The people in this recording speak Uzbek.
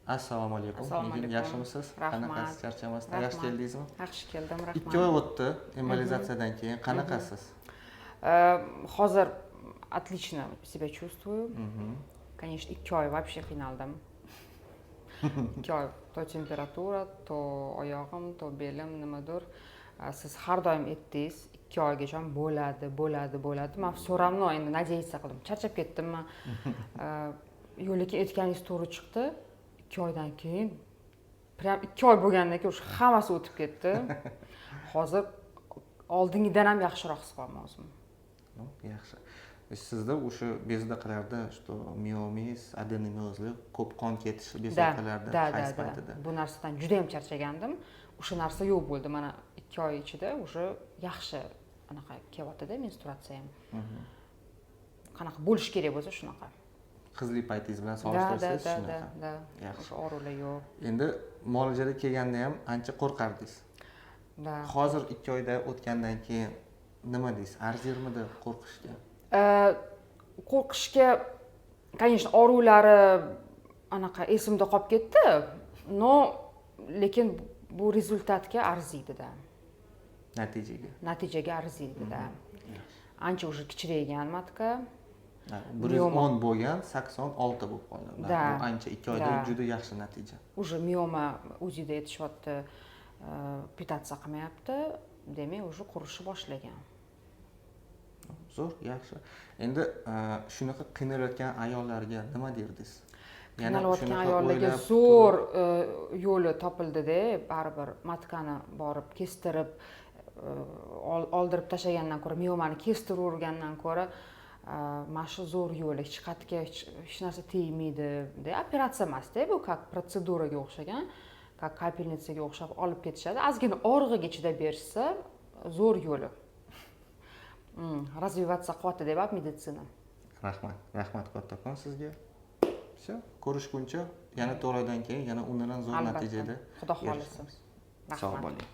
Assalomu alaykum. Assalomu Nigin, alaykum. yaxshimisiz? Rahmat. Qanaqasiz, charchamasdan yaxshi Rahmat. keldingizmi? Yaxshi keldim, rahmat. 2 oy o'tdi embolizatsiyadan keyin, qanaqasiz? Hozir отлично себя чувствую. Конечно, 2 oy вообще qiynaldim. 2 oy то temperatura, то oyog'im, то belim, nimadir. Siz har doim aytdingiz, 2 oygacha bo'ladi, bo'ladi, bo'ladi. Man все равно endi надеяться qildim, charchab ketdimmi. Yo'q, lekin aytganingiz to'g'ri chiqdi. 2 oydan keyin, прям 2 oy bo'lgandan keyin уже hammasi o'tib ketdi. Hozir oldingidan ham yaxshiroq his qilyapman o'zimni. Ну, yaxshi. Sizda o'sha bezovta qilardi, что miomiz, adenomiozli, ko'p qon ketishi bezovta qilardi hayz paytida. Bu narsadan juda yam charchagandim. O'sha narsa yo'q bo'ldi mana 2 oy ichida. Уже yaxshi anaqa kelyaptida menstruatsiya ham, qanaqa bo'lishi kerak bo'lsa, shunaqa. Qizlik paytingiz bilan Да. solishtirsangiz, Да. shunaqa. Да. Yaxshi. O'sha og'riqlar yo'q. Endi muolajada kelganda ham ancha qo'rqardingiz. Да. Hozir 2 oyda o'tgandan keyin nima deysiz, arzirmidi qo'rqishga? Qo'rqishga, конечно, og'riqlari anaqa esimda qolib ketdi, но lekin bu результат ga arziydida. Natijaga. Natijaga arziydida. Ancha уже kichraygan матка. bir yuz Mioma. o'n bo'lgan, 86 bo'lib qoldi. Да. Bu ancha, 2 oyda juda yaxshi natija. Уже mioma УЗИ da aytishyapti, питаться qilmayapti, demak, уже qurishni boshlagan. Zo'r, yaxshi. Endi shunaqa qiynalayotgan ayollarga nima derdingiz? Yana Qiynalayotgan shunaqa ayollarga o'ylab zo'r yo'li topildida. Baribir матка ni borib kestirib, oldirib tashlagandan ko'ra, miomani kestiravergandan ko'ra, mana shu zo'r yo'li, hech qayerga hech narsa tegmaydi. Operatsiya emasda bu, как protseduraga o'xshagan, как капельница ga o'xshab olib ketishadi. Ozgina og'rig'iga chidab berishsa, zo'r yo'li. Развиваться qilyapti deyapti meditsina. Rahmat, rahmat kattakon sizga. Все, ko'rishguncha yana 4 oydan keyin yana undan ham zo'r Albatta. natijada Xudo xohlasa. erishamiz. Sog' Rahmat. bo'ling.